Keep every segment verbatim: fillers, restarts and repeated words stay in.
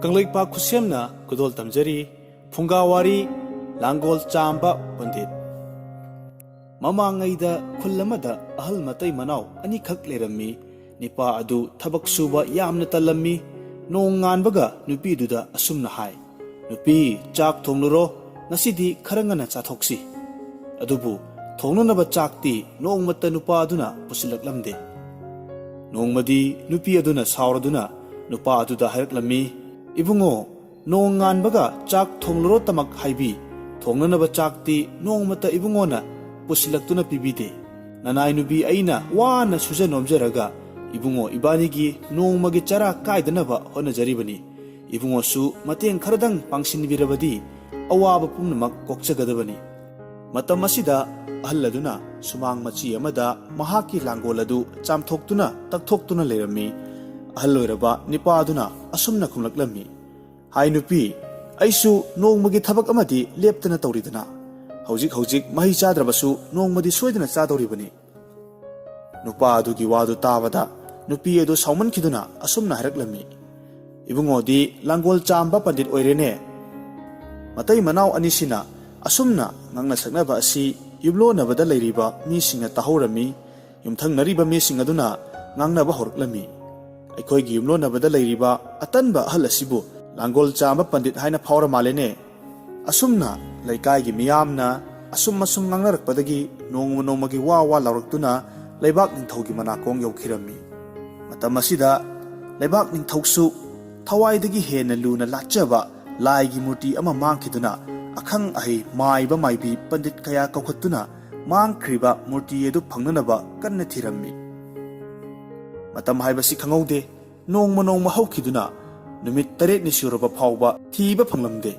ꯀꯪꯂꯩꯄꯥꯛ ꯈꯨꯠꯁꯦꯝꯅ ꯈꯨꯗꯣꯜ ꯇꯝꯖꯔꯤ꯫ ꯐꯨꯡꯒꯥꯋꯥꯔꯤ, ꯂꯥꯡꯒꯣꯜ ꯆꯥꯝꯕ ꯄꯟꯗꯤꯠ꯫ ꯃꯃꯥꯡꯉꯩꯗ ꯈꯨꯜ ꯑꯃꯗ ꯑꯍꯜ ꯃꯇꯩ ꯃꯅꯥꯎ ꯑꯅꯤꯈꯛ ꯂꯩꯔꯝꯃꯤ꯫ ꯅꯤꯄꯥ ꯑꯗꯨ ꯊꯕꯛ ꯁꯨꯕ ꯌꯥꯝꯅ ꯇꯜꯂꯝꯃꯤ꯫ ꯅꯣꯡ ꯉꯥꯟꯕꯒ ꯅꯨꯄꯤꯗꯨꯗ ꯑꯁꯨꯝꯅ ꯍꯥꯏ, "ꯅꯨꯄꯤ, ꯆꯥꯛ ꯊꯣꯡꯂꯨꯔꯣ, ꯉꯁꯤꯗꯤ ꯈꯔ ꯉꯟꯅ ꯆꯥꯊꯣꯛꯁꯤ꯫" ꯑꯗꯨꯕꯨ ꯊꯣꯡꯅꯅꯕ ꯆꯥꯛꯇꯤ ꯅꯣꯡꯃꯇ ꯅꯨꯄꯥ ꯑꯗꯨꯅ ꯄꯨꯁꯤꯜꯂꯛꯂꯝꯗꯦ꯫ ꯅꯣꯡꯃꯗꯤ ꯅꯨꯄꯤ ꯑꯗꯨꯅ ꯁꯥꯎꯔꯗꯨꯅ ꯅꯨꯄꯥ ꯑꯗꯨꯗ ꯍꯥꯏꯔꯛꯂꯝꯃꯤ, "ꯏꯕꯨꯡꯉꯣ, ꯅꯣꯡ ꯉꯥꯟꯕꯒ ꯆꯥꯛ ꯊꯣꯡꯂꯨꯔꯣꯇꯃꯛ ꯍꯥꯏꯕꯤ, ꯊꯣꯡꯅꯅꯕ ꯆꯥꯛꯇꯤ ꯅꯣꯡꯃꯇ ꯏꯕꯨꯡꯉꯣꯅ ꯄꯨꯁꯤꯜꯂꯛꯇꯨꯅ ꯄꯤꯕꯤꯗꯦ꯫ ꯅꯅꯥꯏ ꯅꯨꯄꯤ ꯑꯩꯅ ꯋꯥꯅ ꯁꯨꯖ ꯅꯣꯝꯖꯔꯒ ꯏꯕꯨꯡꯉꯣ ꯏꯕꯥꯅꯤꯒꯤ ꯅꯣꯡꯃꯒꯤ ꯆꯔꯥ ꯀꯥꯏꯗꯅꯕ ꯍꯣꯠꯅꯖꯔꯤꯕꯅꯤ꯫ ꯏꯕꯨꯡꯉꯣꯁꯨ ꯃꯇꯦꯡ ꯈꯔꯗꯪ ꯄꯥꯡꯁꯤꯟꯕꯤꯔꯕꯗꯤ ꯑꯋꯥꯕ ꯄꯨꯝꯅꯃꯛ ꯀꯣꯛꯆꯒꯗꯕꯅꯤ꯫" ꯃꯇꯝ ꯑꯁꯤꯗ ꯑꯍꯜ ꯑꯗꯨꯅ ꯁꯨꯃꯥꯡ ꯃꯆꯤ ꯑꯃꯗ ꯃꯍꯥꯛꯀꯤ ꯂꯥꯡꯒꯣꯜ ꯑꯗꯨ ꯆꯥꯝꯊꯣꯛꯇꯨꯅ ꯇꯛꯊꯣꯛꯇꯨꯅ ꯂꯩꯔꯝꯃꯤ꯫ ꯑꯍꯜ ꯑꯣꯏꯔꯕ ꯅꯤꯄꯥ ꯑꯗꯨꯅ ꯑꯁꯨꯝꯅ ꯈꯨꯝꯂꯛꯂꯝꯃꯤ, "ꯍꯥꯏ ꯅꯨꯄꯤ, ꯑꯩꯁꯨ ꯅꯣꯡꯃꯒꯤ ꯊꯕꯛ ꯑꯃꯗꯤ ꯂꯦꯞꯇꯅ ꯇꯧꯔꯤꯗꯅ꯫ ꯍꯧꯖꯤꯛ ꯍꯧꯖꯤꯛ ꯃꯍꯩ ꯆꯥꯗ꯭ꯔꯕꯁꯨ ꯅꯣꯡꯃꯗꯤ ꯁꯣꯏꯗꯅ ꯆꯥꯗꯧꯔꯤꯕꯅꯤ꯫" ꯅꯨꯄꯥ ꯑꯗꯨꯒꯤ ꯋꯥꯗꯨ ꯇꯥꯕꯗ ꯅꯨꯄꯤ ꯑꯗꯨ ꯁꯥꯎꯃꯟꯈꯤꯗꯨꯅ ꯑꯁꯨꯝꯅ ꯍꯥꯏꯔꯛꯂꯝꯃꯤ, "ꯏꯕꯨꯡꯉꯣꯗꯤ ꯂꯥꯡꯒꯣꯜ ꯆꯥꯝꯕ ꯄꯟꯗꯤꯠ ꯑꯣꯏꯔꯦꯅꯦ꯫" ꯃꯇꯩ ꯃꯅꯥꯎ ꯑꯅꯤꯁꯤꯅ ꯑꯁꯨꯝꯅ ꯉꯥꯡꯅ ꯁꯛꯅꯕ ꯑꯁꯤ ꯌꯨꯝꯂꯣꯟꯅꯕꯗ ꯂꯩꯔꯤꯕ ꯃꯤꯁꯤꯡꯅ ꯇꯥꯍꯧꯔꯝꯃꯤ꯫ ꯌꯨꯝꯊꯪꯅꯔꯤꯕ ꯃꯤꯁꯤꯡ ꯑꯗꯨꯅ ꯉꯥꯡꯅꯕ ꯍꯧꯔꯛꯂꯝꯃꯤ, "ꯑꯩꯈꯣꯏꯒꯤ ꯌꯨꯝꯂꯣꯟꯅꯕꯗ ꯂꯩꯔꯤꯕ ꯑꯇꯟꯕ ꯑꯍꯜ ꯑꯁꯤꯕꯨ ꯂꯥꯡꯒꯣꯜ ꯆꯥꯝꯕ ꯄꯟꯗꯤꯠ ꯍꯥꯏꯅ ꯐꯥꯎꯔ ꯃꯥꯜꯂꯦꯅꯦ꯫" ꯑꯁꯨꯝꯅ ꯂꯩꯀꯥꯏꯒꯤ ꯃꯤꯌꯥꯝꯅ ꯑꯁꯨꯝ ꯑꯁꯨꯝ ꯉꯥꯡꯅꯔꯛꯄꯗꯒꯤ ꯅꯣꯡꯃ ꯅꯣꯡꯃꯒꯤ ꯋꯥ ꯋꯥ ꯂꯥꯎꯔꯛꯇꯨꯅ ꯂꯩꯕꯥꯛ ꯅꯤꯡꯊꯧꯒꯤ ꯃꯅꯥꯀꯣꯡ ꯌꯧꯈꯤꯔꯝꯃꯤ꯫ ꯃꯇꯝ ꯑꯁꯤꯗ ꯂꯩꯕꯥꯛ ꯅꯤꯡꯊꯧꯁꯨ ꯊꯋꯥꯏꯗꯒꯤ ꯍꯦꯟꯅ ꯂꯨꯅ ꯂꯥꯠꯆꯕ ꯂꯥꯏꯒꯤ ꯃꯨꯔꯇꯤ ꯑꯃ ꯃꯥꯡꯈꯤꯗꯨꯅ ꯑꯈꯪ ꯑꯍꯩ ꯃꯥꯏꯕ ꯃꯥꯏꯕꯤ ꯄꯟꯗꯤꯠ ꯀꯌꯥ ꯀꯧꯈꯠꯇꯨꯅ ꯃꯥꯡꯈ꯭ꯔꯤꯕ ꯃꯨꯔꯇꯤ ꯑꯗꯨ ꯐꯪꯅꯅꯕ ꯀꯟꯅ ꯊꯤꯔꯝꯃꯤ꯫ ꯃꯇꯝ ꯍꯥꯏꯕꯁꯤ ꯈꯪꯍꯧꯗꯦ꯫ ꯅꯣꯡꯃ ꯅꯣꯡꯃ ꯍꯧꯈꯤꯗꯨꯅ ꯅꯨꯃꯤꯠ ꯇꯔꯦꯠꯅꯤ ꯁꯨꯔꯕ ꯐꯥꯎꯕ ꯊꯤꯕ ꯐꯪꯂꯝꯗꯦ꯫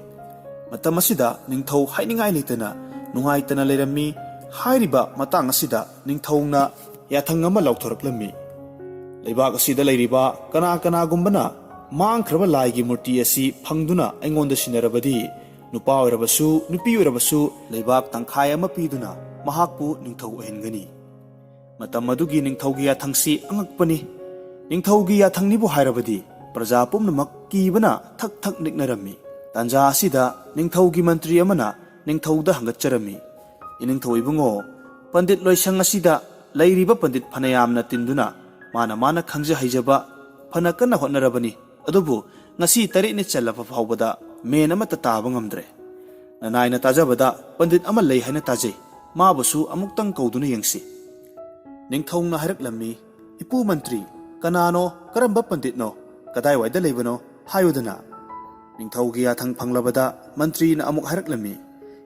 ꯃꯇꯝ ꯑꯁꯤꯗ ꯅꯤꯡꯊꯧ ꯍꯥꯏꯅꯤꯡꯉꯥꯏ ꯂꯩꯇꯅ ꯅꯨꯡꯉꯥꯏꯇꯅ ꯂꯩꯔꯝꯃꯤ꯫ ꯍꯥꯏꯔꯤꯕ ꯃꯇꯥꯡ ꯑꯁꯤꯗ ꯅꯤꯡꯊꯧꯅ ꯌꯥꯊꯪ ꯑꯃ ꯂꯥꯎꯊꯣꯔꯛꯂꯝꯃꯤ, "ꯂꯩꯕꯥꯛ ꯑꯁꯤꯗ ꯂꯩꯔꯤꯕ ꯀꯅꯥ ꯀꯅꯥꯒꯨꯝꯕꯅ ꯃꯥꯡꯈ꯭ꯔꯕ ꯂꯥꯏꯒꯤ ꯃꯨꯔꯇꯤ ꯑꯁꯤ ꯐꯪꯗꯨꯅ ꯑꯩꯉꯣꯟꯗ ꯁꯤꯟꯅꯔꯕꯗꯤ, ꯅꯨꯄꯥ ꯑꯣꯏꯔꯕꯁꯨ ꯅꯨꯄꯤ ꯑꯣꯏꯔꯕꯁꯨ ꯂꯩꯕꯥꯛ ꯇꯪꯈꯥꯏ ꯑꯃ ꯄꯤꯗꯨꯅ ꯃꯍꯥꯛꯄꯨ ꯅꯤꯡꯊꯧ ꯑꯣꯏꯍꯟꯒꯅꯤ꯫" ꯃꯇꯝ ꯑꯗꯨꯒꯤ ꯅꯤꯡꯊꯧꯒꯤ ꯌꯥꯊꯪꯁꯤ ꯑꯉꯛꯄꯅꯤ꯫ ꯅꯤꯡꯊꯧꯒꯤ ꯌꯥꯊꯪꯅꯤꯕꯨ ꯍꯥꯏꯔꯕꯗꯤ ꯄ꯭ꯔꯖꯥ ꯄꯨꯝꯅꯃꯛ ꯀꯤꯕꯅ ꯊꯛ ꯊꯛ ꯅꯤꯛꯅꯔꯝꯃꯤ꯫ ꯇꯥꯟꯖꯥ ꯑꯁꯤꯗ ꯅꯤꯡꯊꯧꯒꯤ ꯃꯟꯇ꯭ꯔꯤ ꯑꯃꯅ ꯅꯤꯡꯊꯧꯗ ꯍꯪꯒꯠꯆꯔꯝꯃꯤ, "ꯏꯅꯤꯡꯊꯧ ꯏꯕꯨꯡꯉꯣ, ꯄꯟꯗꯤꯠ ꯂꯣꯏꯁꯪ ꯑꯁꯤꯗ ꯂꯩꯔꯤꯕ ꯄꯟꯗꯤꯠ ꯐꯅꯌꯥꯝꯅ ꯇꯤꯟꯗꯨꯅ ꯃꯥꯅ ꯃꯥꯅ ꯈꯪꯖ ꯍꯩꯖꯕ ꯐꯅ ꯀꯟꯅ ꯍꯣꯠꯅꯔꯕꯅꯤ꯫ ꯑꯗꯨꯕꯨ ꯉꯁꯤ ꯇꯔꯦꯠꯅꯤ ꯆꯜꯂꯕ ꯐꯥꯎꯕꯗ ꯃꯦꯟ ꯑꯃꯠꯇ ꯇꯥꯕ ꯉꯝꯗ꯭ꯔꯦ꯫ ꯅꯅꯥꯏꯅ ꯇꯥꯖꯕꯗ ꯄꯟꯗꯤꯠ ꯑꯃ ꯂꯩ ꯍꯥꯏꯅ ꯇꯥꯖꯩ꯫ ꯃꯥꯕꯨꯁꯨ ꯑꯃꯨꯛꯇꯪ ꯀꯧꯗꯨꯅ ꯌꯦꯡꯁꯤ꯫" ꯅꯤꯡꯊꯧꯅ ꯍꯥꯏꯔꯛꯂꯝꯃꯤ, "ꯏꯄꯨ ꯃꯟꯇ꯭ꯔꯤ, ꯀꯅꯥꯅꯣ, ꯀꯔꯝꯕ ꯄꯟꯗꯤꯠꯅꯣ, ꯀꯗꯥꯏꯋꯥꯏꯗ ꯂꯩꯕꯅꯣ ꯍꯥꯏꯌꯨꯗꯅ꯫" ꯅꯤꯡꯊꯧꯒꯤ ꯌꯥꯊꯪ ꯐꯪꯂꯕꯗ ꯃꯟꯇ꯭ꯔꯤꯅ ꯑꯃꯨꯛ ꯍꯥꯏꯔꯛꯂꯝꯃꯤ,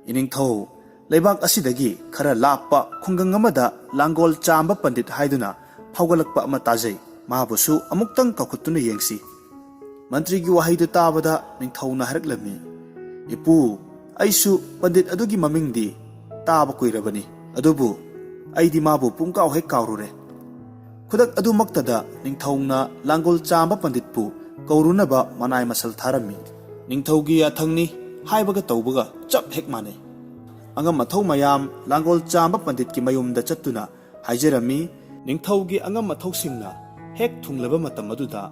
"ꯏꯅꯤꯡꯊꯧ, ꯂꯩꯕꯥꯛ ꯑꯁꯤꯗꯒꯤ ꯈꯔ ꯂꯥꯞꯄ ꯈꯨꯡꯒꯪ ꯑꯃꯗ ꯂꯥꯡꯒꯣꯜ ꯆꯥꯝꯕ ꯄꯟꯗꯤꯠ ꯍꯥꯏꯗꯨꯅ ꯐꯥꯎꯒꯠꯂꯛꯄ ꯑꯃ ꯇꯥꯖꯩ꯫ ꯃꯥꯕꯨꯁꯨ ꯑꯃꯨꯛꯇꯪ ꯀꯧꯈꯠꯇꯨꯅ ꯌꯦꯡꯁꯤ꯫" ꯃꯟꯇ꯭ꯔꯤꯒꯤ ꯋꯥꯍꯩꯗꯨ ꯇꯥꯕꯗ ꯅꯤꯡꯊꯧꯅ ꯍꯥꯏꯔꯛꯂꯝꯃꯤ, "ꯏꯄꯨ, ꯑꯩꯁꯨ ꯄꯟꯗꯤꯠ ꯑꯗꯨꯒꯤ ꯃꯃꯤꯡꯗꯤ ꯇꯥꯕ ꯀꯨꯏꯔꯕꯅꯤ, ꯑꯗꯨꯕꯨ ꯑꯩꯗꯤ ꯃꯥꯕꯨ ꯄꯨꯡꯀꯥꯎ ꯍꯦꯛ ꯀꯥꯎꯔꯨꯔꯦ꯫" ꯈꯨꯗꯛ ꯑꯗꯨꯃꯛꯇꯗ ꯅꯤꯡꯊꯧꯅ ꯂꯥꯡꯒꯣꯜ ꯆꯥꯝꯕ ꯄꯟꯗꯤꯠꯄꯨ ꯀꯧꯔꯨꯅꯕ ꯃꯅꯥꯏ ꯃꯁꯜ ꯊꯥꯔꯝꯃꯤ꯫ ꯅꯤꯡꯊꯧꯒꯤ ꯌꯥꯊꯪꯅꯤ ꯍꯥꯏꯕꯒ ꯇꯧꯕꯒ ꯆꯞ ꯍꯦꯛ ꯃꯥꯟꯅꯩ꯫ ꯑꯉꯝ ꯑꯊꯧ ꯃꯌꯥꯝ ꯂꯥꯡꯒꯣꯜ ꯆꯥꯝꯕ ꯄꯟꯗꯤꯠꯀꯤ ꯃꯌꯨꯝꯗ ꯆꯠꯇꯨꯅ ꯍꯥꯏꯖꯔꯝꯃꯤ꯫ ꯅꯤꯡꯊꯧꯒꯤ ꯑꯉꯝ ꯑꯊꯧꯁꯤꯡꯅ ꯍꯦꯛ ꯊꯨꯡꯂꯕ ꯃꯇꯝ ꯑꯗꯨꯗ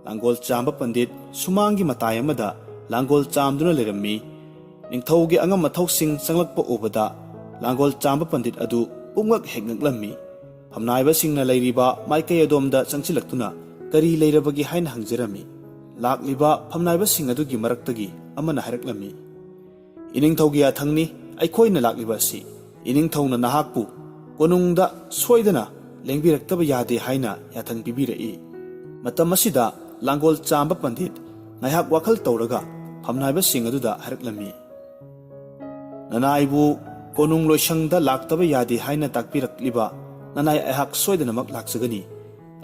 ꯂꯥꯡꯒꯣꯜ ꯆꯥꯝꯕ ꯄꯟꯗꯤꯠ ꯁꯨꯃꯥꯡꯒꯤ ꯃꯇꯥꯏ ꯑꯃꯗ ꯂꯥꯡꯒꯣꯜ ꯆꯥꯝꯗꯨꯅ ꯂꯩꯔꯝꯃꯤ꯫ ꯅꯤꯡꯊꯧꯒꯤ ꯑꯉꯝ ꯑꯊꯧꯁꯤꯡ ꯆꯪꯂꯛꯄ ꯎꯕꯗ ꯂꯥꯡꯒꯣꯜ ꯆꯥꯝꯕ ꯄꯟꯗꯤꯠ ꯑꯗꯨ ꯄꯨꯡꯉꯛ ꯍꯦꯛ ꯉꯛꯂꯝꯃꯤ꯫ ꯐꯝꯅꯥꯏꯕꯁꯤꯡꯅ ꯂꯩꯔꯤꯕ ꯃꯥꯏꯀꯩ ꯑꯗꯣꯝꯗ ꯆꯪꯁꯤꯜꯂꯛꯇꯨꯅ ꯀꯔꯤ ꯂꯩꯔꯕꯒꯦ ꯍꯥꯏꯅ ꯍꯪꯖꯔꯝꯃꯤ꯫ ꯂꯥꯛꯂꯤꯕ ꯐꯝꯅꯥꯏꯕꯁꯤꯡ ꯑꯗꯨꯒꯤ ꯃꯔꯛꯇꯒꯤ ꯑꯃꯅ ꯍꯥꯏꯔꯛꯂꯝꯃꯤ, "ꯏꯅꯤꯡꯊꯧꯒꯤ ꯌꯥꯊꯪꯅꯤ ꯑꯩꯈꯣꯏꯅ ꯂꯥꯛꯂꯤꯕ ꯑꯁꯤ꯫ ꯏꯅꯤꯡꯊꯧꯅ ꯅꯍꯥꯛꯄꯨ ꯀꯣꯅꯨꯡꯗ ꯁꯣꯏꯗꯅ ꯂꯦꯡꯕꯤꯔꯛꯇꯕ ꯌꯥꯗꯦ ꯍꯥꯏꯅ ꯌꯥꯊꯪ ꯄꯤꯕꯤꯔꯛꯏ꯫" ꯃꯇꯝ ꯑꯁꯤꯗ ꯂꯥꯡꯒꯣꯜ ꯆꯥꯝꯕ ꯄꯟꯗꯤꯠ ꯉꯥꯏꯍꯥꯛ ꯋꯥꯈꯜ ꯇꯧꯔꯒ ꯐꯝꯅꯥꯏꯕꯁꯤꯡ ꯑꯗꯨꯗ ꯍꯥꯏꯔꯛꯂꯝꯃꯤ, "ꯅꯅꯥꯏꯕꯨ ꯀꯣꯅꯨꯡ ꯂꯣꯏꯁꯪꯗ ꯂꯥꯛꯇꯕ ꯌꯥꯗꯦ ꯍꯥꯏꯅ ꯇꯥꯛꯄꯤꯔꯛꯂꯤꯕ ꯅꯅꯥꯏ ꯑꯩꯍꯥꯛ ꯁꯣꯏꯗꯅꯃꯛ ꯂꯥꯛꯆꯒꯅꯤ꯫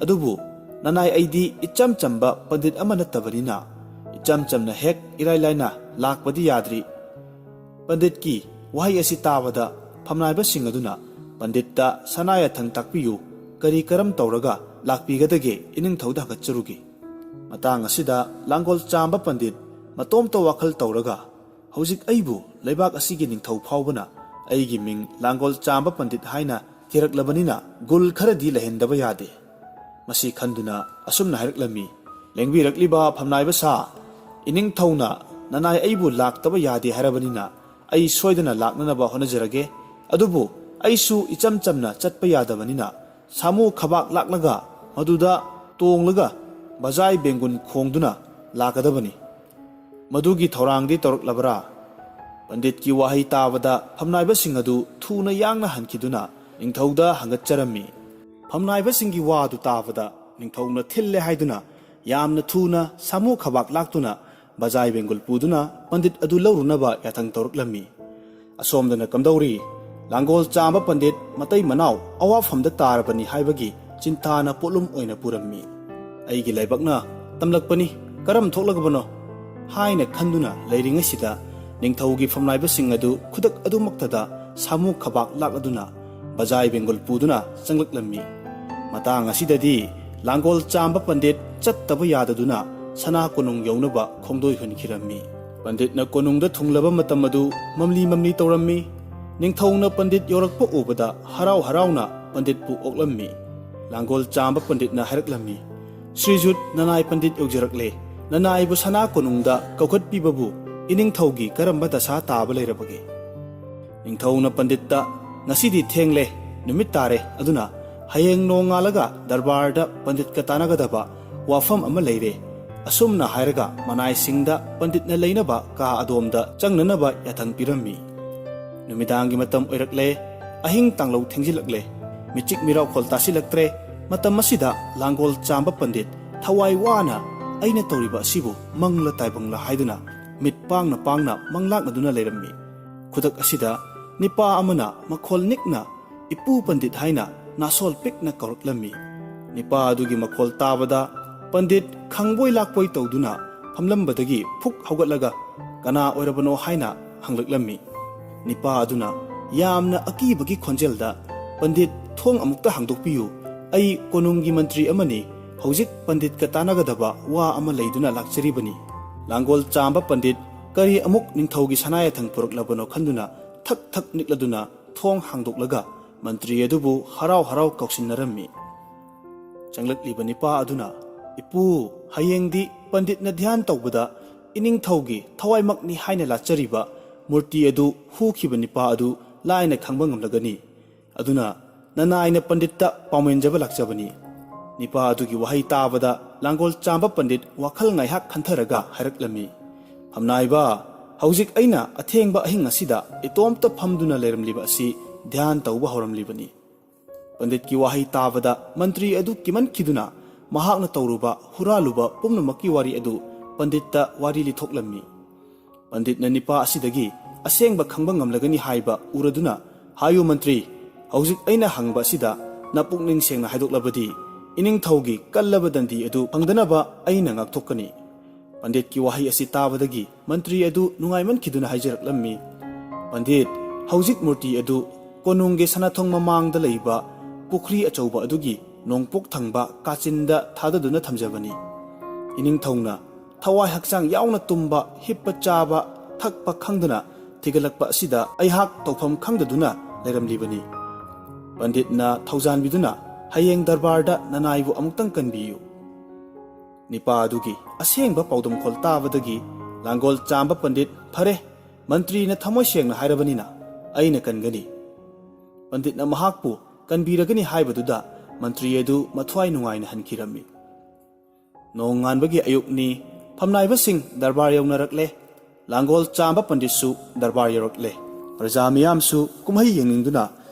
ꯑꯗꯨꯕꯨ ꯅꯅꯥꯏ ꯑꯩꯗꯤ ꯏꯆꯝ ꯆꯝꯕ ꯄꯟꯗꯤꯠ ꯑꯃ ꯅꯠꯇꯕꯅꯤꯅ ꯏꯆꯝ ꯆꯝꯅ ꯍꯦꯛ ꯏꯔꯥꯏ ꯂꯥꯏꯅ ꯂꯥꯛꯄꯗꯤ ꯌꯥꯗ꯭ꯔꯤ꯫ ꯄꯟꯗꯤꯠꯀꯤ ꯋꯥꯍꯩ ꯑꯁꯤ ꯇꯥꯕꯗ ꯐꯝꯅꯥꯏꯕꯁꯤꯡ ꯑꯗꯨꯅ ꯄꯟꯗꯤꯠꯇ ꯁꯅꯥ ꯌꯥꯊꯪ ꯇꯥꯛꯄꯤꯌꯨ, ꯀꯔꯤ ꯀꯔꯝ ꯇꯧꯔꯒ ꯂꯥꯛꯄꯤꯒꯗꯒꯦ ꯏꯅꯤꯡꯊꯧꯗ ꯍꯪꯒꯠꯆꯔꯨꯒꯦ꯫ ꯃꯇꯥꯡ ꯑꯁꯤꯗ ꯂꯥꯡꯒꯣꯜ ꯆꯥꯝꯕ ꯄꯟꯗꯤꯠ ꯃꯇꯣꯝꯇ ꯋꯥꯈꯜ ꯇꯧꯔꯒ, "ꯍꯧꯖꯤꯛ ꯑꯩꯕꯨ ꯂꯩꯕꯥꯛ ꯑꯁꯤꯒꯤ ꯅꯤꯡꯊꯧ ꯐꯥꯎꯕꯅ ꯑꯩꯒꯤ ꯃꯤꯡ ꯂꯥꯡꯒꯣꯜ ꯆꯥꯝꯕ ꯄꯟꯗꯤꯠ ꯍꯥꯏꯅ ꯊꯤꯔꯛꯂꯕꯅꯤꯅ ꯒꯨꯜ ꯈꯔꯗꯤ ꯂꯩꯍꯟꯗꯕ ꯌꯥꯗꯦ꯫ ꯃꯁꯤ ꯈꯟꯗꯨꯅ ꯑꯁꯨꯝꯅ ꯍꯥꯏꯔꯛꯂꯝꯃꯤ, "ꯂꯦꯡꯕꯤꯔꯛꯂꯤꯕ ꯐꯝꯅꯥꯏꯕ ꯁꯥ, ꯏꯅꯤꯡꯊꯧꯅ ꯅꯅꯥꯏ ꯑꯩꯕꯨ ꯂꯥꯛꯇꯕ ꯌꯥꯗꯦ ꯍꯥꯏꯔꯕꯅꯤꯅ ꯑꯩ ꯁꯣꯏꯗꯅ ꯂꯥꯛꯅꯅꯕ ꯍꯣꯠꯅꯖꯔꯒꯦ꯫ ꯑꯗꯨꯕꯨ ꯑꯩꯁꯨ ꯏꯆꯝ ꯆꯝꯅ ꯆꯠꯄ ꯌꯥꯗꯕꯅꯤꯅ ꯁꯥꯃꯨ ꯈꯕꯥꯛ ꯂꯥꯛꯂꯒ ꯃꯗꯨꯗ ꯇꯣꯡꯂꯒ ꯕꯖꯥꯏ ꯕꯦꯡꯒꯨꯟ ꯈꯣꯡꯗꯨꯅ ꯂꯥꯛꯀꯗꯕꯅꯤ꯫ ꯃꯗꯨꯒꯤ ꯊꯧꯔꯥꯡꯗꯤ ꯇꯧꯔꯛꯂꯕ꯭ꯔꯥ?" ꯄꯟꯗꯤꯠꯀꯤ ꯋꯥꯍꯩ ꯇꯥꯕꯗ ꯐꯝꯅꯥꯏꯕꯁꯤꯡ ꯑꯗꯨ ꯊꯨꯅ ꯌꯥꯡꯅ ꯍꯟꯈꯤꯗꯨꯅ ꯅꯤꯡꯊꯧꯗ ꯍꯪꯒꯠꯆꯔꯝꯃꯤ꯫ ꯐꯝꯅꯥꯏꯕꯁꯤꯡꯒꯤ ꯋꯥ ꯑꯗꯨ ꯇꯥꯕꯗ ꯅꯤꯡꯊꯧꯅ ꯊꯤꯜꯂꯦ ꯍꯥꯏꯗꯨꯅ ꯌꯥꯝꯅ ꯊꯨꯅ ꯁꯥꯃꯨ ꯈꯕꯥꯛ ꯂꯥꯛꯇꯨꯅ ꯕꯖꯥꯏ ꯕꯦꯡꯒꯨꯜ ꯄꯨꯗꯨꯅ ꯄꯟꯗꯤꯠ ꯑꯗꯨ ꯂꯧꯔꯨꯅꯕ ꯌꯥꯊꯪ ꯇꯧꯔꯛꯂꯝꯃꯤ꯫ ꯑꯁꯣꯝꯗꯅ ꯀꯝꯗꯧꯔꯤ? ꯂꯥꯡꯒꯣꯜ ꯆꯥꯝꯕ ꯄꯟꯗꯤꯠ ꯃꯇꯩ ꯃꯅꯥꯎ ꯑꯋꯥꯐꯝꯗ ꯇꯥꯔꯕꯅꯤ ꯍꯥꯏꯕꯒꯤ ꯆꯤꯟꯊꯥꯅ ꯄꯣꯠꯂꯨꯝ ꯑꯣꯏꯅ ꯄꯨꯔꯝꯃꯤ꯫ "ꯑꯩꯒꯤ ꯂꯥꯏꯕꯛꯅ ꯇꯝꯂꯛꯄꯅꯤ, ꯀꯔꯝ ꯊꯣꯛꯂꯒꯕꯅꯣ?" ꯍꯥꯏꯅ ꯈꯟꯗꯨꯅ ꯂꯩꯔꯤꯉꯩꯁꯤꯗ ꯅꯤꯡꯊꯧꯒꯤ ꯐꯝꯅꯥꯏꯕꯁꯤꯡ ꯑꯗꯨ ꯈꯨꯗꯛ ꯑꯗꯨꯃꯛꯇꯗ ꯁꯥꯃꯨ ꯈꯕꯥꯛ ꯂꯥꯛꯂꯗꯨꯅ ꯕꯖꯥꯏ ꯕꯦꯡꯒꯨꯜ ꯄꯨꯗꯨꯅ ꯆꯪꯂꯛꯂꯝꯃꯤ꯫ ꯃꯇꯥꯡ ꯑꯁꯤꯗꯗꯤ ꯂꯥꯡꯒꯣꯜ ꯆꯥꯝꯕ ꯄꯟꯗꯤꯠ ꯆꯠꯇꯕ ꯌꯥꯗꯗꯨꯅ ꯁꯅꯥ ꯀꯣꯅꯨꯡ ꯌꯧꯅꯕ ꯈꯣꯡꯗꯣꯏ ꯍꯨꯟꯈꯤꯔꯝꯃꯤ꯫ ꯄꯟꯗꯤꯠꯅ ꯀꯣꯅꯨꯡꯗ ꯊꯨꯡꯂꯕ ꯃꯇꯝ ꯑꯗꯨ ꯃꯝꯂꯤ ꯃꯝꯂꯤ ꯇꯧꯔꯝꯃꯤ꯫ ꯅꯤꯡꯊꯧꯅ ꯄꯟꯗꯤꯠ ꯌꯧꯔꯛꯄ ꯎꯕꯗ ꯍꯔꯥꯎ ꯍꯔꯥꯎꯅ ꯄꯟꯗꯤꯠꯄꯨ ꯑꯣꯛꯂꯝꯃꯤ꯫ ꯂꯥꯡꯒꯣꯜ ꯆꯥꯝꯕ ꯄꯟꯗꯤꯠꯅ ꯍꯥꯏꯔꯛꯂꯝꯃꯤ, "ꯁ꯭ꯔꯤꯖꯨꯠ, ꯅꯅꯥꯏ ꯄꯟꯗꯤꯠ ꯌꯧꯖꯔꯛꯂꯦ꯫ ꯅꯅꯥꯏꯕꯨ ꯁꯅꯥ ꯀꯣꯅꯨꯡꯗ ꯀꯧꯈꯠꯄꯤꯕꯕꯨ ꯏꯅꯤꯡꯊꯧꯒꯤ ꯀꯔꯝꯕ ꯗꯁꯥ ꯇꯥꯕ ꯂꯩꯔꯕꯒꯦ?" ꯅꯤꯡꯊꯧꯅ ꯄꯟꯗꯤꯠꯇ, "ꯉꯁꯤꯗꯤ ꯊꯦꯡꯂꯦ, ꯅꯨꯃꯤꯠ ꯇꯥꯔꯦ, ꯑꯗꯨꯅ ꯍꯌꯦꯡ ꯅꯣꯡꯉꯥꯜꯂꯒ ꯗꯔꯕꯥꯔꯗ ꯄꯟꯗꯤꯠꯀ ꯇꯥꯟꯅꯒꯗꯕ ꯋꯥꯐꯝ ꯑꯃ ꯂꯩꯔꯦ"꯫ ꯑꯁꯨꯝꯅ ꯍꯥꯏꯔꯒ ꯃꯅꯥꯏꯁꯤꯡꯗ ꯄꯟꯗꯤꯠꯅ ꯂꯩꯅꯕ ꯀꯥ ꯑꯗꯣꯝꯗ ꯆꯪꯅꯅꯕ ꯌꯥꯊꯪ ꯄꯤꯔꯝꯃꯤ꯫ ꯅꯨꯃꯤꯗꯥꯡꯒꯤ ꯃꯇꯝ ꯑꯣꯏꯔꯛꯂꯦ꯫ ꯑꯍꯤꯡ ꯇꯥꯡꯂꯧ ꯊꯦꯡꯖꯤꯜꯂꯛꯂꯦ꯫ ꯃꯤꯆꯤꯛ ꯃꯤꯔꯥꯎꯈꯣꯜ ꯇꯥꯁꯤꯜꯂꯛꯇ꯭ꯔꯦ꯫ ꯃꯇꯝ ꯑꯁꯤꯗ ꯂꯥꯡꯒꯣꯜ ꯆꯥꯝꯕ ꯄꯟꯗꯤꯠ ꯊꯋꯥꯏ ꯋꯥꯅ "ꯑꯩꯅ ꯇꯧꯔꯤꯕ ꯑꯁꯤꯕꯨ ꯃꯪꯂ ꯇꯥꯏꯕꯪꯂ?" ꯍꯥꯏꯗꯨꯅ ꯃꯤꯠ ꯄꯥꯡꯅ ꯄꯥꯡꯅ ꯃꯪꯂꯥꯛꯅꯗꯨꯅ ꯂꯩꯔꯝꯃꯤ꯫ ꯈꯨꯗꯛ ꯑꯁꯤꯗ ꯅꯤꯄꯥ ꯑꯃꯅ ꯃꯈꯣꯜ ꯅꯤꯛꯅ "ꯏꯄꯨ ꯄꯟꯗꯤꯠ" ꯍꯥꯏꯅ ꯅꯥꯁꯣꯜ ꯄꯤꯛꯅ ꯀꯧꯔꯛꯂꯝꯃꯤ꯫ ꯅꯤꯄꯥ ꯑꯗꯨꯒꯤ ꯃꯈꯣꯜ ꯇꯥꯕꯗ ꯄꯟꯗꯤꯠ ꯈꯪꯕꯣꯏ ꯂꯥꯛꯄꯣꯏ ꯇꯧꯗꯨꯅ ꯐꯝꯂꯝꯕꯗꯒꯤ ꯐꯨꯛ ꯍꯧꯒꯠꯂꯒ "ꯀꯅꯥ ꯑꯣꯏꯔꯕꯅꯣ?" ꯍꯥꯏꯅ ꯍꯪꯂꯛꯂꯝꯃꯤ꯫ ꯅꯤꯄꯥ ꯑꯗꯨꯅ ꯌꯥꯝꯅ ꯑꯀꯤꯕꯒꯤ ꯈꯣꯟꯖꯦꯜꯗ, "ꯄꯟꯗꯤꯠ, ꯊꯣꯡ ꯑꯃꯨꯛꯇ ꯍꯥꯡꯗꯣꯛꯄꯤꯌꯨ꯫ ꯑꯩ ꯀꯣꯅꯨꯡꯒꯤ ꯃꯟꯇ꯭ꯔꯤ ꯑꯃꯅꯤ꯫ ꯍꯧꯖꯤꯛ ꯄꯟꯗꯤꯠꯀ ꯇꯥꯟꯅꯒꯗꯕ ꯋꯥ ꯑꯃ ꯂꯩꯗꯨꯅ ꯂꯥꯛꯆꯔꯤꯕꯅꯤ"꯫ ꯂꯥꯡꯒꯣꯜ ꯆꯥꯝꯕ ꯄꯟꯗꯤꯠ ꯀꯔꯤ ꯑꯃꯨꯛ ꯅꯤꯡꯊꯧꯒꯤ ꯁꯅꯥ ꯌꯥꯊꯪ ꯄꯨꯔꯛꯂꯕꯅꯣ ꯈꯟꯗꯨꯅ ꯊꯛ ꯊꯛ ꯅꯤꯛꯂꯗꯨꯅ ꯊꯣꯡ ꯍꯥꯡꯗꯣꯛꯂꯒ ꯃꯟꯇ꯭ꯔꯤ ꯑꯗꯨꯕꯨ ꯍꯔꯥꯎ ꯍꯔꯥꯎ ꯀꯧꯁꯤꯟꯅꯔꯝꯃꯤ꯫ ꯆꯪꯂꯛꯂꯤꯕ ꯅꯤꯄꯥ ꯑꯗꯨꯅ, "ꯏꯄꯨ, ꯍꯌꯦꯡꯗꯤ ꯄꯟꯗꯤꯠꯅ ꯙ꯭ꯌꯥꯟ ꯇꯧꯕꯗ ꯏꯅꯤꯡꯊꯧꯒꯤ ꯊꯋꯥꯏꯃꯛꯅꯤ ꯍꯥꯏꯅ ꯂꯥꯠꯆꯔꯤꯕ ꯃꯨꯔꯇꯤ ꯑꯗꯨ ꯍꯨꯈꯤꯕ ꯅꯤꯄꯥ ꯑꯗꯨ ꯂꯥꯏꯅ ꯈꯪꯕ ꯉꯝꯂꯒꯅꯤ꯫ ꯑꯗꯨꯅ ꯅꯅꯥꯏꯅ ꯄꯟꯗꯤꯠꯇ ꯄꯥꯎꯃꯦꯟꯖꯕ ꯂꯥꯛꯆꯕꯅꯤ꯫" ꯅꯤꯄꯥ ꯑꯗꯨꯒꯤ ꯋꯥꯍꯩ ꯇꯥꯕꯗ ꯂꯥꯡꯒꯣꯜ ꯆꯥꯝꯕ ꯄꯟꯗꯤꯠ ꯋꯥꯈꯜ ꯉꯥꯏꯍꯥꯛ ꯈꯟꯊꯔꯒ ꯍꯥꯏꯔꯛꯂꯝꯃꯤ, "ꯐꯝꯅꯥꯏꯕ, ꯍꯧꯖꯤꯛ ꯑꯩꯅ ꯑꯊꯦꯡꯕ ꯑꯍꯤꯡ ꯑꯁꯤꯗ ꯏꯇꯣꯝꯇ ꯐꯝꯗꯨꯅ ꯂꯩꯔꯝꯂꯤꯕ ꯑꯁꯤ ꯙ꯭ꯌꯥꯟ ꯇꯧꯕ ꯍꯧꯔꯝꯂꯤꯕꯅꯤ꯫" ꯄꯟꯗꯤꯠꯀꯤ ꯋꯥꯍꯩ ꯇꯥꯕꯗ ꯃꯟꯇ꯭ꯔꯤ ꯑꯗꯨ ꯀꯤꯃꯟꯈꯤꯗꯨꯅ ꯃꯍꯥꯛꯅ ꯇꯧꯔꯨꯕ ꯍꯨꯔꯥꯜꯂꯨꯕ ꯄꯨꯝꯅꯃꯛꯀꯤ ꯋꯥꯔꯤ ꯑꯗꯨ ꯄꯟꯗꯤꯠꯇ ꯋꯥꯔꯤ ꯂꯤꯊꯣꯛꯂꯝꯃꯤ꯫ ꯄꯟꯗꯤꯠꯅ ꯅꯤꯄꯥ ꯑꯁꯤꯗꯒꯤ ꯑꯁꯦꯡꯕ ꯈꯪꯕ ꯉꯝꯂꯒꯅꯤ ꯍꯥꯏꯕ ꯎꯔꯗꯨꯅ, "ꯍꯥꯏꯌꯨ ꯃꯟꯇ꯭ꯔꯤ, ꯍꯧꯖꯤꯛ ꯑꯩꯅ ꯍꯪꯕ ꯑꯁꯤꯗ ꯅꯄꯨꯛꯅꯤꯡ ꯁꯦꯡꯅ ꯍꯥꯏꯗꯣꯛꯂꯕꯗꯤ ꯏꯅꯤꯡꯊꯧꯒꯤ ꯀꯜꯂꯕ ꯗꯟꯗꯤ ꯑꯗꯨ ꯐꯪꯗꯅꯕ ꯑꯩꯅ ꯉꯥꯛꯊꯣꯛꯀꯅꯤ꯫" ꯄꯟꯗꯤꯠꯀꯤ ꯋꯥꯍꯩ ꯑꯁꯤ ꯇꯥꯕꯗꯒꯤ ꯃꯟꯇ꯭ꯔꯤ ꯑꯗꯨ ꯅꯨꯡꯉꯥꯏꯃꯟꯈꯤꯗꯨꯅ ꯍꯥꯏꯖꯔꯛꯂꯝꯃꯤ, "ꯄꯟꯗꯤꯠ, ꯍꯧꯖꯤꯛ ꯃꯨꯔꯇꯤ ꯑꯗꯨ ꯀꯣꯅꯨꯡꯒꯤ ꯁꯅꯥꯊꯣꯡ ꯃꯃꯥꯡꯗ ꯂꯩꯕ ꯄꯨꯈ꯭ꯔꯤ ꯑꯆꯧꯕ ꯑꯗꯨꯒꯤ ꯅꯣꯡꯄꯣꯛ ꯊꯪꯕ ꯀꯥꯆꯤꯟꯗ ꯊꯥꯗꯗꯨꯅ ꯊꯝꯖꯕꯅꯤ꯫ ꯏꯅꯤꯡꯊꯧꯅ ꯊꯋꯥꯏ ꯍꯛꯆꯥꯡ ꯌꯥꯎꯅ ꯇꯨꯝꯕ, ꯍꯤꯞꯄ, ꯆꯥꯕ, ꯊꯛꯄ ꯈꯪꯗꯅ ꯊꯤꯒꯠꯂꯛꯄ ꯑꯁꯤꯗ ꯑꯩꯍꯥꯛ ꯇꯧꯐꯝ ꯈꯪꯗꯗꯨꯅ ꯂꯩꯔꯝꯂꯤꯕꯅꯤ꯫ ꯄꯟꯗꯤꯠꯅ ꯊꯧꯖꯥꯟꯕꯤꯗꯨꯅ ꯍꯌꯦꯡ ꯗꯔꯕꯥꯔꯗ ꯅꯅꯥꯏꯕꯨ ꯑꯃꯨꯛꯇꯪ ꯀꯟꯕꯤꯌꯨ꯫" ꯅꯤꯄꯥ ꯑꯗꯨꯒꯤ ꯑꯁꯦꯡꯕ ꯄꯥꯎꯗꯝꯈꯣꯜ ꯇꯥꯕꯗꯒꯤ ꯂꯥꯡꯒꯣꯜ ꯆꯥꯝꯕ ꯄꯟꯗꯤꯠ, "ꯐꯔꯦ, ꯃꯟꯇ꯭ꯔꯤꯅ ꯊꯃꯣꯏ ꯁꯦꯡꯅ ꯍꯥꯏꯔꯕꯅꯤꯅ ꯑꯩꯅ ꯀꯟꯒꯅꯤ꯫" ꯄꯟꯗꯤꯠꯅ ꯃꯍꯥꯛꯄꯨ ꯀꯟꯕꯤꯔꯒꯅꯤ ꯍꯥꯏꯕꯗꯨꯗ ꯃꯟꯇ꯭ꯔꯤ ꯑꯗꯨ ꯃꯊ꯭ꯋꯥꯏ ꯅꯨꯡꯉꯥꯏꯅ ꯍꯟꯈꯤꯔꯝꯃꯤ꯫ ꯅꯣꯡꯉꯥꯟꯕꯒꯤ ꯑꯌꯨꯛꯅꯤ꯫ ꯐꯝꯅꯥꯏꯕꯁꯤꯡ ꯗꯔꯕꯥꯔ ꯌꯧꯅꯔꯛꯂꯦ꯫ ꯂꯥꯡꯒꯣꯜ ꯆꯥꯝꯕ ꯄꯟꯗꯤꯠꯁꯨ ꯗꯔꯕꯥꯔ ꯌꯧꯔꯛꯂꯦ꯫ ꯄ꯭ꯔꯖꯥ ꯃꯤꯌꯥꯝꯁꯨ ꯀꯨꯝꯍꯩ ꯌꯦꯡꯅꯤꯡꯗꯨꯅ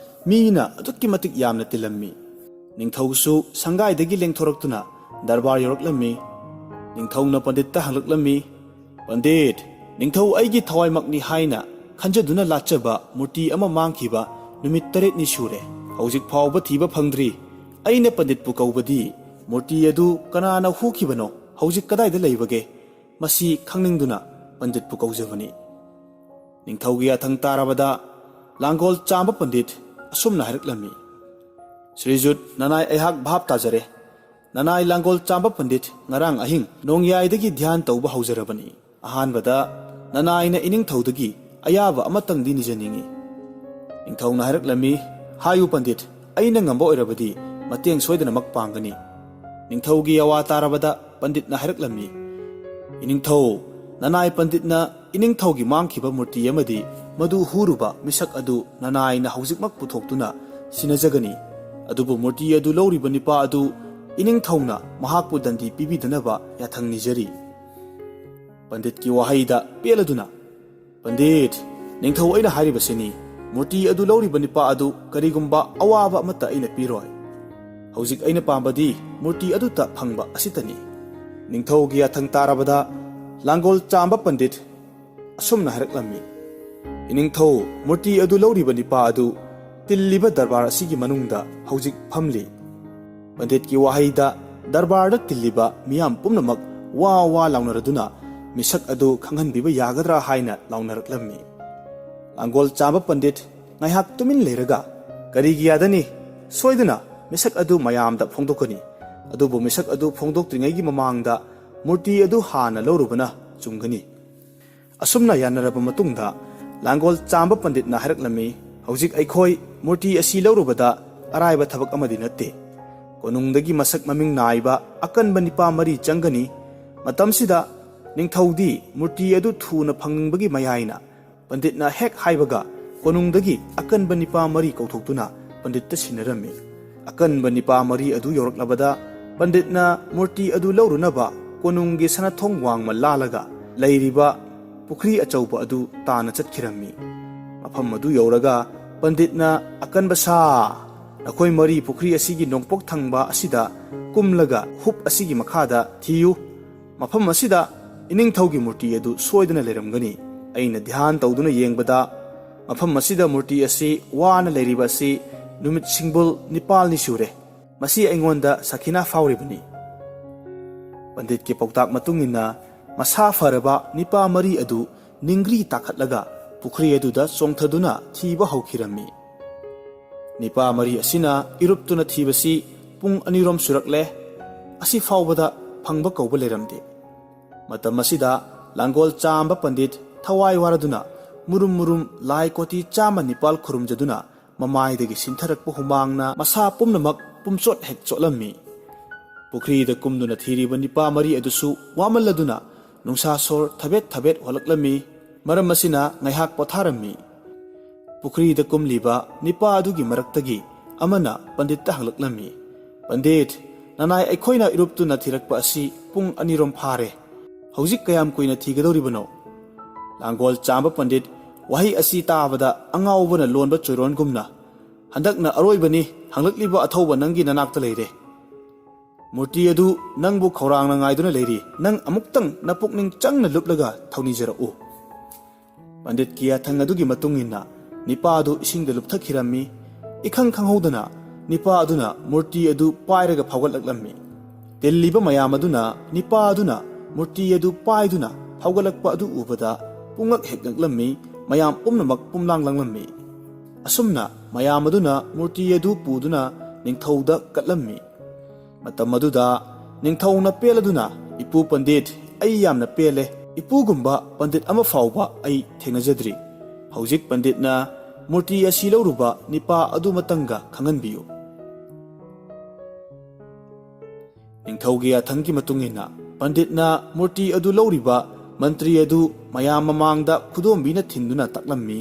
ꯃꯤꯅ ꯑꯗꯨꯛꯀꯤ ꯃꯇꯤꯛ ꯌꯥꯝꯅ ꯇꯤꯜꯂꯝꯃꯤ꯫ ꯅꯤꯡꯊꯧꯁꯨ ꯁꯪꯒꯥꯏꯗꯒꯤ ꯂꯦꯡꯊꯣꯔꯛꯇꯨꯅ ꯗꯔꯕꯥꯔ ꯌꯧꯔꯛꯂꯝꯃꯤ꯫ ꯅꯤꯡꯊꯧꯅ ꯄꯟꯗꯤꯠꯇ ꯍꯪꯂꯛꯂꯝꯃꯤ, "ꯄꯟꯗꯤꯠ, ꯅꯤꯡꯊꯧ ꯑꯩꯒꯤ ꯊꯋꯥꯏꯃꯛꯅꯤ ꯍꯥꯏꯅ ꯈꯟꯖꯗꯨꯅ ꯂꯥꯠꯆꯕ ꯃꯨꯔꯇꯤ ꯑꯃ ꯃꯥꯡꯈꯤꯕ ꯅꯨꯃꯤꯠ ꯇꯔꯦꯠꯅꯤ ꯁꯨꯔꯦ꯫ ꯍꯧꯖꯤꯛ ꯐꯥꯎꯕ ꯊꯤꯕ ꯐꯪꯗ꯭ꯔꯤ꯫ ꯑꯩꯅ ꯄꯟꯗꯤꯠꯄꯨ ꯀꯧꯕꯗꯤ ꯃꯨꯔꯇꯤ ꯑꯗꯨ ꯀꯅꯥꯅ ꯍꯨꯈꯤꯕꯅꯣ, ꯍꯧꯖꯤꯛ ꯀꯗꯥꯏꯗ ꯂꯩꯕꯒꯦ? ꯃꯁꯤ ꯈꯪꯅꯤꯡꯗꯨꯅ ꯄꯟꯗꯤꯠꯄꯨ ꯀꯧꯖꯕꯅꯤ꯫" ꯅꯤꯡꯊꯧꯒꯤ ꯌꯥꯊꯪ ꯇꯥꯔꯕꯗ ꯂꯥꯡꯒꯣꯜ ꯆꯥꯝꯕ ꯄꯟꯗꯤꯠ ꯑꯁꯨꯝꯅ ꯍꯥꯏꯔꯛꯂꯝꯃꯤ, "ꯁ꯭ꯔꯤꯖꯨꯠ, ꯅꯅꯥꯏ ꯑꯩꯍꯥꯛ ꯚꯥꯞ ꯇꯥꯖꯔꯦ꯫ ꯅꯅꯥꯏ ꯂꯥꯡꯒꯣꯜ ꯆꯥꯝꯕ ꯄꯟꯗꯤꯠ ꯉꯔꯥꯡ ꯑꯍꯤꯡ ꯅꯣꯡꯌꯥꯏꯗꯒꯤ ꯙ꯭ꯌꯥꯟ ꯇꯧꯕ ꯍꯧꯖꯔꯕꯅꯤ꯫ ꯑꯍꯥꯟꯕꯗ ꯅꯅꯥꯏꯅ ꯏꯅꯤꯡꯊꯧꯗꯒꯤ ꯑꯌꯥꯕ ꯑꯃꯇꯪꯗꯤ ꯅꯤꯖꯅꯤꯡꯏ꯫" ꯅꯤꯡꯊꯧꯅ ꯍꯥꯏꯔꯛꯂꯝꯃꯤ, ꯍꯥꯏꯌꯨ ꯄꯟꯗꯤꯠ, ꯑꯩꯅ ꯉꯝꯕ ꯑꯣꯏꯔꯕꯗꯤ ꯃꯇꯦꯡ ꯁꯣꯏꯗꯅꯃꯛ ꯄꯥꯡꯒꯅꯤ꯫ ꯅꯤꯡꯊꯧꯒꯤ ꯑꯋꯥ ꯇꯥꯔꯕꯗ ꯄꯟꯗꯤꯠꯅ ꯍꯥꯏꯔꯛꯂꯝꯃꯤ, "ꯏꯅꯤꯡꯊꯧ, ꯅꯅꯥꯏ ꯄꯟꯗꯤꯠꯅ ꯏꯅꯤꯡꯊꯧꯒꯤ ꯃꯥꯡꯈꯤꯕ ꯃꯨꯔꯇꯤ ꯑꯃꯗꯤ ꯃꯗꯨ ꯍꯨꯔꯨꯕ ꯃꯤꯁꯛ ꯑꯗꯨ ꯅꯅꯥꯏꯅ ꯍꯧꯖꯤꯛꯃꯛ ꯄꯨꯊꯣꯛꯇꯨꯅ ꯁꯤꯟꯅꯖꯒꯅꯤ꯫ ꯑꯗꯨꯕꯨ ꯃꯨꯔꯇꯤ ꯑꯗꯨ ꯂꯧꯔꯤꯕ ꯅꯤꯄꯥ ꯑꯗꯨ ꯏꯅꯤꯡꯊꯧꯅ ꯃꯍꯥꯛꯄꯨ ꯗꯟꯗꯤ ꯄꯤꯕꯤꯗꯅꯕ ꯌꯥꯊꯪ ꯅꯤꯖꯔꯤ"꯫ ꯄꯟꯗꯤꯠꯀꯤ ꯋꯥꯍꯩꯗ ꯄꯦꯜꯂꯗꯨꯅ, "ꯄꯟꯗꯤꯠ, ꯅꯤꯡꯊꯧ ꯑꯩꯅ ꯍꯥꯏꯔꯤꯕꯁꯤꯅꯤ, ꯃꯨꯔꯇꯤ ꯑꯗꯨ ꯂꯧꯔꯤꯕ ꯅꯤꯄꯥ ꯑꯗꯨ ꯀꯔꯤꯒꯨꯝꯕ ꯑꯋꯥꯕ ꯑꯃꯠꯇ ꯑꯩꯅ ꯄꯤꯔꯣꯏ꯫ ꯍꯧꯖꯤꯛ ꯑꯩꯅ ꯄꯥꯝꯕꯗꯤ ꯃꯨꯔꯇꯤ ꯑꯗꯨꯇ ꯐꯪꯕ ꯑꯁꯤꯇꯅꯤ"꯫ ꯅꯤꯡꯊꯧꯒꯤ ꯌꯥꯊꯪ ꯇꯥꯔꯕꯗ ꯂꯥꯡꯒꯣꯜ ꯆꯥꯝꯕ ꯄꯟꯗꯤꯠ ꯑꯁꯨꯝꯅ ꯍꯥꯏꯔꯛꯂꯝꯃꯤ, "ꯏꯅꯤꯡꯊꯧ, ꯃꯨꯔꯇꯤ ꯑꯗꯨ ꯂꯧꯔꯤꯕ ꯅꯤꯄꯥ ꯑꯗꯨ ꯇꯤꯜꯂꯤꯕ ꯗꯔꯕꯥꯔ ꯑꯁꯤꯒꯤ ꯃꯅꯨꯡꯗ ꯍꯧꯖꯤꯛ ꯐꯝꯂꯤ"꯫ ꯄꯟꯗꯤꯠꯀꯤ ꯋꯥꯍꯩꯗ ꯗꯔꯕꯥꯔꯗ ꯇꯤꯜꯂꯤꯕ ꯃꯤꯌꯥꯝ ꯄꯨꯝꯅꯃꯛ ꯋꯥ ꯋꯥ ꯂꯥꯎꯅꯔꯗꯨꯅ ꯃꯤꯁꯛ ꯑꯗꯨ ꯈꯪꯍꯟꯕꯤꯕ ꯌꯥꯒꯗ꯭ꯔꯥ ꯍꯥꯏꯅ ꯂꯥꯎꯅꯔꯛꯂꯝꯃꯤ꯫ ꯂꯥꯡꯒꯣꯜ ꯆꯥꯝꯕ ꯄꯟꯗꯤꯠ ꯉꯥꯏꯍꯥꯛ ꯇꯨꯃꯤꯟ ꯂꯩꯔꯒ, "ꯀꯔꯤꯒꯤ ꯌꯥꯗꯅꯤ? ꯁꯣꯏꯗꯅ ꯃꯤꯁꯛ ꯑꯗꯨ ꯃꯌꯥꯝꯗ ꯐꯣꯡꯗꯣꯛꯀꯅꯤ꯫ ꯑꯗꯨꯕꯨ ꯃꯤꯁꯛ ꯑꯗꯨ ꯐꯣꯡꯗꯣꯛꯇ꯭ꯔꯤꯉꯩꯒꯤ ꯃꯃꯥꯡꯗ ꯃꯨꯔꯇꯤ ꯑꯗꯨ ꯍꯥꯟꯅ ꯂꯧꯔꯨꯕꯅ ꯆꯨꯝꯒꯅꯤ"꯫ ꯑꯁꯨꯝꯅ ꯌꯥꯅꯔꯕ ꯃꯇꯨꯡꯗ ꯂꯥꯡꯒꯣꯜ ꯆꯥꯝꯕ ꯄꯟꯗꯤꯠꯅ ꯍꯥꯏꯔꯛꯂꯝꯃꯤ, "ꯍꯧꯖꯤꯛ ꯑꯩꯈꯣꯏ ꯃꯨꯔꯇꯤ ꯑꯁꯤ ꯂꯧꯔꯨꯕꯗ ꯑꯔꯥꯏꯕ ꯊꯕꯛ ꯑꯃꯗꯤ ꯅꯠꯇꯦ꯫ ꯀꯣꯅꯨꯡꯗꯒꯤ ꯃꯁꯛ ꯃꯃꯤꯡ ꯅꯥꯏꯕ ꯑꯀꯟꯕ ꯅꯤꯄꯥ ꯃꯔꯤ ꯆꯪꯒꯅꯤ꯫ ꯃꯇꯝꯁꯤꯗ ꯅꯤꯡꯊꯧꯗꯤ ꯃꯨꯔꯇꯤ ꯑꯗꯨ ꯊꯨꯅ ꯐꯪꯅꯤꯡꯕꯒꯤ ꯃꯌꯥꯏꯅ ꯄꯟꯗꯤꯠꯅ ꯍꯦꯛ ꯍꯥꯏꯕꯒ ꯀꯣꯅꯨꯡꯗꯒꯤ ꯑꯀꯟꯕ ꯅꯤꯄꯥ ꯃꯔꯤ ꯀꯧꯊꯣꯛꯇꯨꯅ ꯄꯟꯗꯤꯠꯇ ꯁꯤꯟꯅꯔꯝꯃꯤ꯫ ꯑꯀꯟꯕ ꯅꯤꯄꯥ ꯃꯔꯤ ꯑꯗꯨ ꯌꯧꯔꯛꯂꯕꯗ ꯄꯟꯗꯤꯠꯅ ꯃꯨꯔꯇꯤ ꯑꯗꯨ ꯂꯧꯔꯨꯅꯕ ꯀꯣꯅꯨꯡꯒꯤ ꯁꯅꯥꯊꯣꯡ ꯋꯥꯡꯃ ꯂꯥꯜꯂꯒ ꯂꯩꯔꯤꯕ ꯄꯨꯈ꯭ꯔꯤ ꯑꯆꯧꯕ ꯑꯗꯨ ꯇꯥꯟꯅ ꯆꯠꯈꯤꯔꯝꯃꯤ꯫ ꯃꯐꯝ ꯑꯗꯨ ꯌꯧꯔꯒ ꯄꯟꯗꯤꯠꯅ, "ꯑꯀꯟꯕ ꯁꯥ, ꯅꯈꯣꯏ ꯃꯔꯤ ꯄꯨꯈ꯭ꯔꯤ ꯑꯁꯤꯒꯤ ꯅꯣꯡꯄꯣꯛ ꯊꯪꯕ ꯑꯁꯤꯗ ꯀꯨꯝꯂꯒ ꯍꯨꯞ ꯑꯁꯤꯒꯤ ꯃꯈꯥꯗ ꯊꯤꯌꯨ꯫ ꯃꯐꯝ ꯑꯁꯤꯗ ꯏꯅꯤꯡꯊꯧꯒꯤ ꯃꯨꯔꯇꯤ ꯑꯗꯨ ꯁꯣꯏꯗꯅ ꯂꯩꯔꯝꯒꯅꯤ꯫ ꯑꯩꯅ ꯙ꯭ꯌꯥꯟ ꯇꯧꯗꯨꯅ ꯌꯦꯡꯕꯗ ꯃꯐꯝ ꯑꯁꯤꯗ ꯃꯨꯔꯇꯤ ꯑꯁꯤ ꯋꯥꯅ ꯂꯩꯔꯤꯕ ꯑꯁꯤ ꯅꯨꯃꯤꯠ ꯁꯤꯡꯕꯨꯜ ꯅꯤꯄꯥꯜꯅꯤ ꯁꯨꯔꯦ꯫ ꯃꯁꯤ ꯑꯩꯉꯣꯟꯗ ꯁꯈꯤꯅꯥ ꯐꯥꯎꯔꯤꯕꯅꯤ"꯫ ꯄꯟꯗꯤꯠꯀꯤ ꯄꯥꯎꯇꯥꯛ ꯃꯇꯨꯡ ꯏꯟꯅ ꯃꯁꯥ ꯐꯔꯕ ꯅꯤꯄꯥ ꯃꯔꯤ ꯑꯗꯨ ꯅꯤꯡꯒ꯭ꯔꯤ ꯇꯥꯈꯠꯂꯒ ꯄꯨꯈ꯭ꯔꯤ ꯑꯗꯨꯗ ꯆꯣꯡꯊꯗꯨꯅ ꯊꯤꯕ ꯍꯧꯈꯤꯔꯝꯃꯤ꯫ ꯅꯤꯄꯥ ꯃꯔꯤ ꯑꯁꯤꯅ ꯏꯔꯨꯞꯇꯨꯅ ꯊꯤꯕꯁꯤ ꯄꯨꯡ ꯑꯅꯤꯔꯣꯝ ꯁꯨꯔꯛꯂꯦ꯫ ꯑꯁꯤ ꯐꯥꯎꯕꯗ ꯐꯪꯕ ꯀꯧꯕ ꯂꯩꯔꯝꯗꯦ꯫ ꯃꯇꯝ ꯑꯁꯤꯗ ꯂꯥꯡꯒꯣꯜ ꯆꯥꯝꯕ ꯄꯟꯗꯤꯠ ꯊꯋꯥꯏ ꯋꯥꯔꯗꯨꯅ ꯃꯨꯔꯨꯝ ꯃꯨꯔꯨꯝ ꯂꯥꯏ ꯀꯣꯇꯤ ꯆꯥꯝꯃ ꯅꯤꯄꯥꯜ ꯈꯨꯔꯨꯝꯖꯗꯨꯅ ꯃꯃꯥꯏꯗꯒꯤ ꯁꯤꯟꯊꯔꯛꯄ ꯍꯨꯃꯥꯡꯅ ꯃꯁꯥ ꯄꯨꯝꯅꯃꯛ ꯄꯨꯝꯆꯣꯠ ꯍꯦꯛ ꯆꯣꯠꯂꯝꯃꯤ꯫ ꯄꯨꯈ꯭ꯔꯤꯗ ꯀꯨꯝꯗꯨꯅ ꯊꯤꯔꯤꯕ ꯅꯤꯄꯥ ꯃꯔꯤ ꯑꯗꯨꯁꯨ ꯋꯥꯃꯜꯂꯗꯨꯅ ꯅꯨꯡꯁꯥ ꯁꯣꯔ ꯊꯕꯦꯠ ꯊꯕꯦꯠ ꯍꯣꯜꯂꯛꯂꯝꯃꯤ꯫ ꯃꯔꯝ ꯑꯁꯤꯅ ꯉꯥꯏꯍꯥꯛ ꯄꯣꯊꯥꯔꯝꯃꯤ꯫ ꯄꯨꯈ꯭ꯔꯤꯗ ꯀꯨꯝꯂꯤꯕ ꯅꯤꯄꯥ ꯑꯗꯨꯒꯤ ꯃꯔꯛꯇꯒꯤ ꯑꯃꯅ ꯄꯟꯗꯤꯠꯇ ꯍꯪꯂꯛꯂꯝꯃꯤ, "ꯄꯟꯗꯤꯠ, ꯅꯅꯥꯏ ꯑꯩꯈꯣꯏꯅ ꯏꯔꯨꯞꯇꯨꯅ ꯊꯤꯔꯛꯄ ꯑꯁꯤ ꯄꯨꯡ ꯑꯅꯤꯔꯣꯝ ꯐꯥꯔꯦ꯫ ꯍꯧꯖꯤꯛ ꯀꯌꯥꯝ ꯀꯨꯏꯅ ꯊꯤꯒꯗꯧꯔꯤꯕꯅꯣ?" ꯂꯥꯡꯒꯣꯜ ꯆꯥꯝꯕ ꯄꯟꯗꯤꯠ ꯋꯥꯍꯩ ꯑꯁꯤ ꯇꯥꯕꯗ ꯑꯉꯥꯎꯕꯅ ꯂꯣꯟꯕ ꯆꯣꯏꯔꯣꯟꯒꯨꯝꯅ, "ꯍꯟꯗꯛꯅ ꯑꯔꯣꯏꯕꯅꯤ, ꯍꯪꯂꯛꯂꯤꯕ ꯑꯊꯧꯕ ꯅꯪꯒꯤ ꯅꯅꯥꯛꯇ ꯂꯩꯔꯦ꯫ ꯃꯨꯔꯇꯤ ꯑꯗꯨ ꯅꯪꯕꯨ ꯈꯧꯔꯥꯡꯅ ꯉꯥꯏꯗꯨꯅ ꯂꯩꯔꯤ꯫ ꯅꯪ ꯑꯃꯨꯛꯇꯪ ꯅꯄꯨꯛꯅꯤꯡ ꯆꯪꯅ ꯂꯨꯞꯂꯒ ꯊꯧꯅꯤꯖꯔꯛꯎ꯫" ꯄꯟꯗꯤꯠꯀꯤ ꯌꯥꯊꯪ ꯑꯗꯨꯒꯤ ꯃꯇꯨꯡ ꯏꯟꯅ ꯅꯤꯄꯥ ꯑꯗꯨ ꯏꯁꯤꯡꯗ ꯂꯨꯞꯊꯈꯤꯔꯝꯃꯤ꯫ ꯏꯈꯪ ꯈꯪꯍꯧꯗꯅ ꯅꯤꯄꯥ ꯑꯗꯨꯅ ꯃꯨꯔꯇꯤ ꯑꯗꯨ ꯄꯥꯏꯔꯒ ꯐꯥꯎꯒꯠꯂꯛꯂꯝꯃꯤ꯫ ꯇꯤꯜꯂꯤꯕ ꯃꯌꯥꯝ ꯑꯗꯨꯅ ꯅꯤꯄꯥ ꯑꯗꯨꯅ ꯃꯨꯔꯇꯤ ꯑꯗꯨ ꯄꯥꯏꯗꯨꯅ ꯐꯥꯎꯒꯠꯂꯛꯄ ꯑꯗꯨ ꯎꯕꯗ ꯄꯨꯡꯉꯛ ꯍꯦꯛ ꯉꯛꯂꯝꯃꯤ꯫ ꯃꯌꯥꯝ ꯄꯨꯝꯅꯃꯛ ꯄꯨꯝꯂꯥꯡ ꯂꯥꯡꯂꯝꯃꯤ꯫ ꯑꯁꯨꯝꯅ ꯃꯌꯥꯝ ꯑꯗꯨꯅ ꯃꯨꯔꯇꯤ ꯑꯗꯨ ꯄꯨꯗꯨꯅ ꯅꯤꯡꯊꯧꯗ ꯀꯠꯂꯝꯃꯤ꯫ ꯃꯇꯝ ꯑꯗꯨꯗ ꯅꯤꯡꯊꯧꯅ ꯄꯦꯜꯂꯗꯨꯅ, "ꯏꯄꯨ ꯄꯟꯗꯤꯠ, ꯑꯩ ꯌꯥꯝꯅ ꯄꯦꯜꯂꯦ꯫ ꯏꯄꯨꯒꯨꯝꯕ ꯄꯟꯗꯤꯠ ꯑꯃ ꯐꯥꯎꯕ ꯑꯩ ꯊꯦꯡꯅꯖꯗ꯭ꯔꯤ꯫ ꯍꯧꯖꯤꯛ ꯄꯟꯗꯤꯠꯅ ꯃꯨꯔꯇꯤ ꯑꯁꯤ ꯂꯧꯔꯨꯕ ꯅꯤꯄꯥ ꯑꯗꯨꯃꯇꯪꯒ ꯈꯪꯍꯟꯕꯤꯌꯨ꯫" ꯅꯤꯡꯊꯧꯒꯤ ꯌꯥꯊꯪꯒꯤ ꯃꯇꯨꯡ ꯏꯟꯅ ꯄꯟꯗꯤꯠꯅ ꯃꯨꯔꯇꯤ ꯑꯗꯨ ꯂꯧꯔꯤꯕ ꯃꯟꯇ꯭ꯔꯤ ꯑꯗꯨ ꯃꯌꯥꯝ ꯃꯃꯥꯡꯗ ꯈꯨꯗꯣꯝꯕꯤꯅ ꯊꯤꯟꯗꯨꯅ ꯇꯥꯛꯂꯝꯃꯤ꯫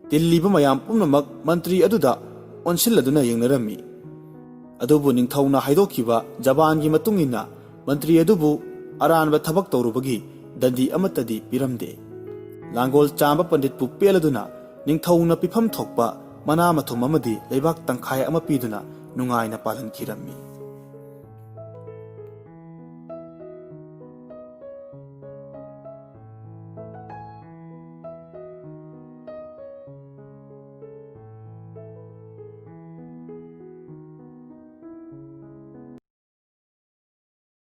ꯇꯤꯜꯂꯤꯕ ꯃꯌꯥꯝ ꯄꯨꯝꯅꯃꯛ ꯃꯟꯇ꯭ꯔꯤ ꯑꯗꯨꯗ ꯑꯣꯟꯁꯤꯜꯂꯗꯨꯅ ꯌꯦꯡꯅꯔꯝꯃꯤ꯫ ꯑꯗꯨꯕꯨ ꯅꯤꯡꯊꯧꯅ ꯍꯥꯏꯗꯣꯛꯈꯤꯕ ꯖꯕꯥꯟꯒꯤ ꯃꯇꯨꯡ ꯏꯟꯅ ꯃꯟꯇ꯭ꯔꯤ ꯑꯗꯨꯕꯨ ꯑꯔꯥꯟꯕ ꯊꯕꯛ ꯇꯧꯔꯨꯕꯒꯤ ꯗꯟꯗꯤ ꯑꯃꯠꯇꯗꯤ ꯄꯤꯔꯝꯗꯦ꯫ ꯂꯥꯡꯒꯣꯜ ꯆꯥꯝꯕ ꯄꯟꯗꯤꯠꯄꯨ ꯄꯦꯜꯂꯗꯨꯅ ꯅꯤꯡꯊꯧꯅ ꯄꯤꯐꯝ ꯊꯣꯛꯄ ꯃꯅꯥ ꯃꯊꯨꯝ ꯑꯃꯗꯤ ꯂꯩꯕꯥꯛ ꯇꯪꯈꯥꯏ ꯑꯃ ꯄꯤꯗꯨꯅ ꯅꯨꯡꯉꯥꯏꯅ ꯄꯥꯜꯍꯟꯈꯤꯔꯝꯃꯤ꯫